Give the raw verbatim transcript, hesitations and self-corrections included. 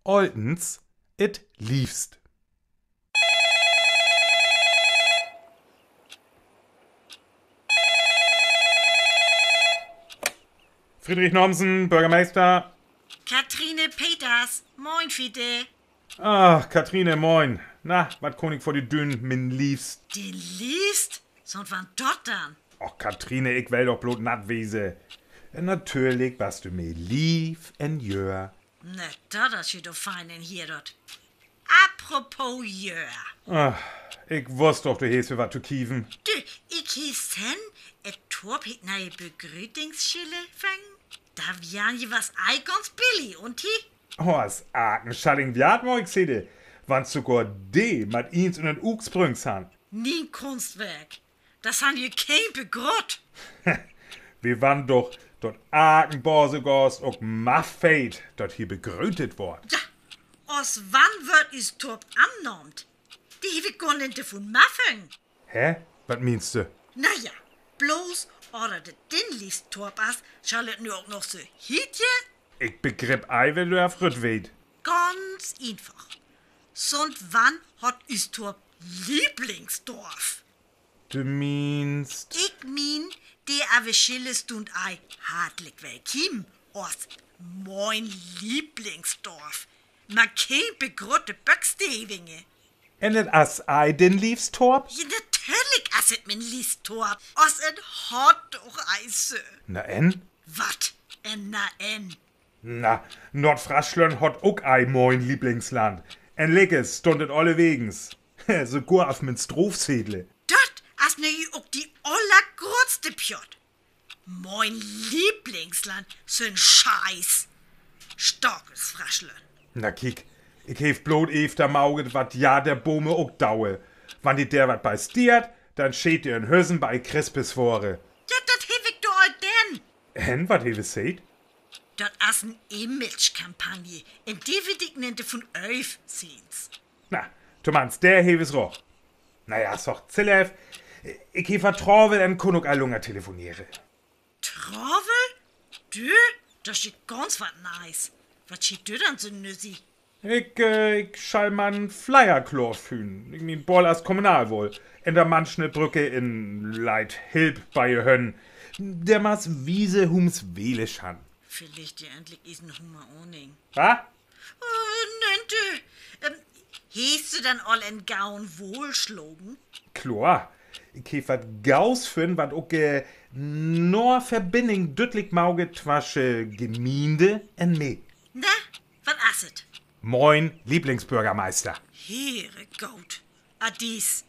Oltens, et liefst. Friedrich Nomsen, Börgermeister. Katrine Peters, moin, Fiete. Ach, Katrine, moin. Na, wat kunn ik för di dun, mien Liefst? Di Liefst? Sünd wann dat dann? Och, Katrine, ik well doch blot natt wiese. Natürlich bist du mi lief en Jöör. Na, dat is je doch fein en Jöör, dat. Apropos Jöör. Ach, ik wuss doch, du hest för wat to kieven. Du, ik heff sehn, et Torp hett ne'e Begrütungsschiller fungen. Dor weren je wat ei ganz billig, un he? Oh, as Aken Schalling wert, mag ik sede. Wann sogor de mat eens un en Uuk sprüngt han. Nien Kunstwerk. Dat han je keen begrott. Wi wann doch, dat Aken Basegast ok mafeet, dat he begrötet word. Ja, as wann word us Torp annahmt? De heff ik gor nit vun maffen. Hä? Wat meenst du? Na ja, blots, oder dat din Liefstorp as, schall et nu ok noch so hietjen? Ik begripp ei, wat du dor rut weetst. Ganz eenfach. Sünd wann hot us Torp Lieblingsdorf? Du meenst? Ik meen, de ave Schiller stund ei hartlik wellkiemen, as Moin Lieblingsdorf. Mer keen begrotte Bökstävinge. En et as ei din Liefstorp? Ja, natürlich as et mien Liefstorp. As et hot doch ei so. Na en? Wat? En na en? Na, Noordfraslönd hot ok ei Moin Lieblingsland. En leckers, stund et allewegens. Sogor af mien Stroofzeddel. Dat as nu ok de allergrottste Pjott. Moin Lieblingsland, so'n Scheiß. Stakkels Fraslönd. Na kiek, ik heff blot eftermauget, wat ja de Bome ok daue. Wann di der wat bei stiert, dann scheet di en Hösen bei Krispes wore. Ja, dat heff ik doch al denn. En, wat hest du seet? Dat as en Imagekampagne, en de will ik nit vun öf sehn. Na, tomanst, der heff es roch. Na ja, sag, Zillev, ik heff Trawel en kunn ok al lunger telefoniere. Trawel? Du, dat is je ganz wat Nees. Wat schiet di dann so nüssig? Ik, äh, ik schall man Flyer kloor fünn. Ik meen, bald as Kommunalwahl. En der Manschnittsbrück en Leithilp beihören. Der mas wiese, wum's wählich han. Villicht je endlich is en Hummer Oning. Wa? Oh, nönt du. Ähm, hest du dann al en gauen Wahl schlagen? Kloor. Ik heff wat Gaues fünn, wat ok, äh, ne Verbindung düütlich maget twasche Gemeinde en mi. Na, wat as et? Moin, Lieblingsbürgermeister. Herrgoot. Adis.